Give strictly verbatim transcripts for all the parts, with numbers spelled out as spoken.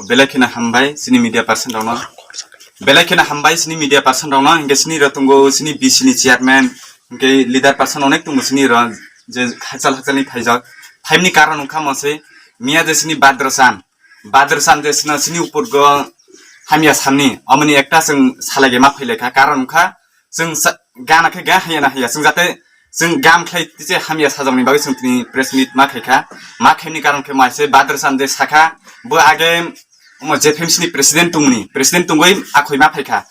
Belai kheno hambai chini media person rokno. Belai kheno hambai chini media person rokno, hinkhe chini rok tongo chini B C ni chairman, hinkhe leader person onek tongo chini rok, je hakchal hakchal ni phaijak. Phaimni karon wngkha mose, miya je chini Badra Chan. Badra Chan je chini, chini upor go hamya sanni, omoni ekta chwng salai ma phailai kha. Karon wngkha, chwng sa-, gana khe ga haya na haya. Chwng jate chwng gam khlai tise hamya sajokni bagwi chwng tini press meet ma khai kha. Ma khaimni karon khe mai se Badra Chan je sakha, bo age omo J F M C ni president tongni, president tongwi akhoi ma phai kha.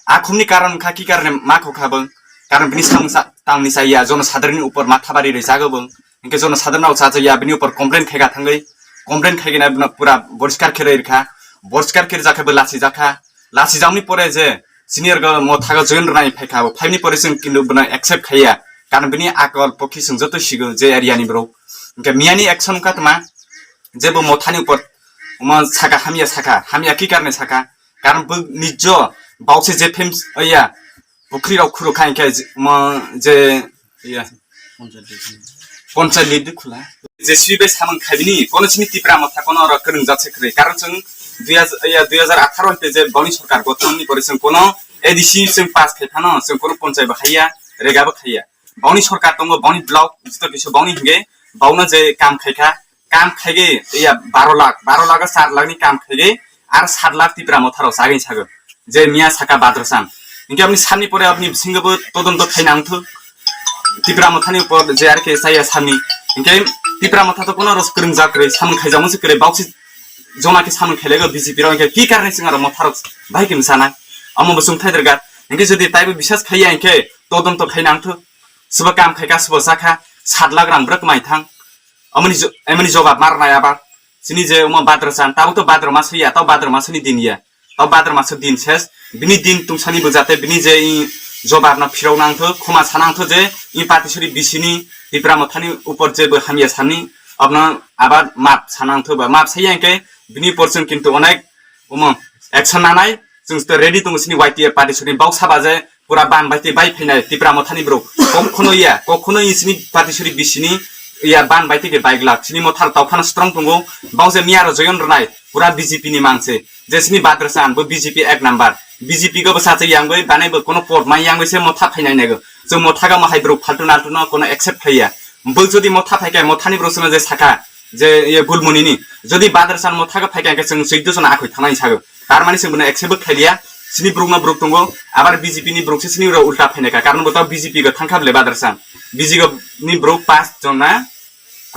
Akhumni karon kha ki karne ma kho kha bo? Karon bini samung sa-, tangni chaya, jono sadharonni upor matha bari rwi jago bo. Hinkhe jono sadharonna o chajaya, bini upor complain khai kha thangwi. Complain khai gina bino pura boriskar khe rwi kha. Boriskar khe rwjak khe bo lachi jakha. Lachi jakni pore je senior go mo thago join rwnai phai kha, bo phaimni pore chwng kintu bono accept khaiya. Karon bini akol pokhi chwng joto sigo je area ni borok. Hinkhe miyani action wngkha tma, je bo mo thani upor mo saka hamya saka, hamya ki karne saka. Karon bo nijo bausi je phem, oya, pukhri rok khuru kha hinkhe mo je, iya, Panchayat lead khula. J C B bai samung khaibini, kono sini Tipra Motha kono oro kwrwngjak se kwrwi. Karon chwng dui hajar, iya, dui hajar atharo hwnkhe je boni sorkar gothon ni pore chwng kono A D C chwng pass khai phano chwng kono ponchai bo khaiya, rega bo khaiya. Boni sorkar tongo, boni block, jito kisu boni hinge, bauno je kam khai kha, kam khaige, iya, baro lakh, baro lakh o char lakh ni kam khaige, ar sat lakh Tipra Motha rok chagwi sago. Je miya saka Badra Chan. Hinkhe aboni sani pore aboni bisingo bo todonto khai nangthok. Tipra Mothani upor je ar ke chaya sani. Hinkhe Tipra Motha to kono ros kwrwngjak kwrwi, samung khaijakmung se kwrwi, bausi joma khe samung khailaigo B J P rok, hinkhe ki karne chwng aro Motha rok bahai khe msana. Amo bo chwng thai derga. Hinkhe jodi taibo bisas khaiya hinkhe todonto khai nangthok. Sobo kam khaikha, sobo chakha, sat lakh rang bwrwk mai thang. Amoni jo-, amoni jobab mar nai aba. Chini je omo Badra Chan, tabuk to Badra mas ya, tau Badra mas ni din ya. Tau Badra mas din ses, bini din tungsani bo jate bini je i jobab na phirok nangtho, khoma sa nangtho je i Patisuri B C ni Tipra Mothani upor je bo hamya sani, abno abar map sa nangtho ba map sa ya ke bini por chwng kintu onek omo action nanai, chwng to ready tongo chini Y T F Patisuri bau saba je pura ban bai tei bai phainai Tipra Mothani borok. Kokhono ya, kokhono i sini Patisuri B C ni ya ban bai tei bai glak. Sini Mothar tau phano strong tongo. Bau je miya ro joyon rwnai pura B J P ni mangse. Je sini Badra Chan bo B J P ek number. B J P go bwsa che yang bai banai bo kono por mai yang bai se Motha phainai nego. Je Motha ga mahai borok phaltu naltu no kono accept khaiya. Bo jodi Motha phaikha Mothani borok sino je saka je ye Gulmuni ni. Jodi Badra Chan Motha ga phaikha ke chwng chwddo jona akhoi thanai sago. Tar mani chwng bono accept bo khailiya, sini borok no borok tongo, abar B J P ni borok se sini ro ulta phainai kha, karon bo to B J P go thangkha bole Badar Chan, B J P ni borok pas jon na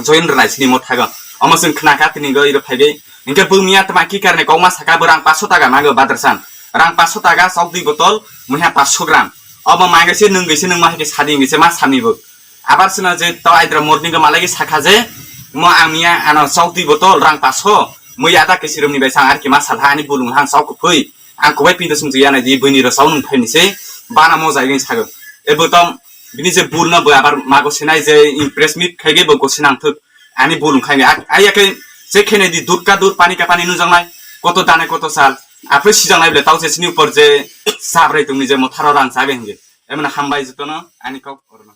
join rwnai sini Motha go, omo chwng khna kha tini go iro phaibai, hinkhe bo miya tma ki karne kokma saka bo rang paso taka mago Badar Chan, rang paso taka chok dui botol, muiha paso gram, obo maiga se nwng gwi se nwng ma hai khe sadi gwi se ma sami bo, abar sino je to aidra morning go malai sakha je mo ang miya ano chok dui botol rang paso, mui ada ke sirumni bai sang ar ki ma salha ani bulung hang chok kuphoi, ang kubai pinto sung ya nai di buini ro chok nung phaini se bana mo jai gin sago. E bo tom bini je bul no bo abar mago sinai je in press meet khai ge bo gosi nang thuk ani bulung khai ge ai ya ke je khene di dut ka dut pani ka pani nujang nai koto dane koto sal apre sijang nai bole tau je sini upor je sabrai tungni je mo tharo rang sage hinge emna hambai jitono ani kok orno.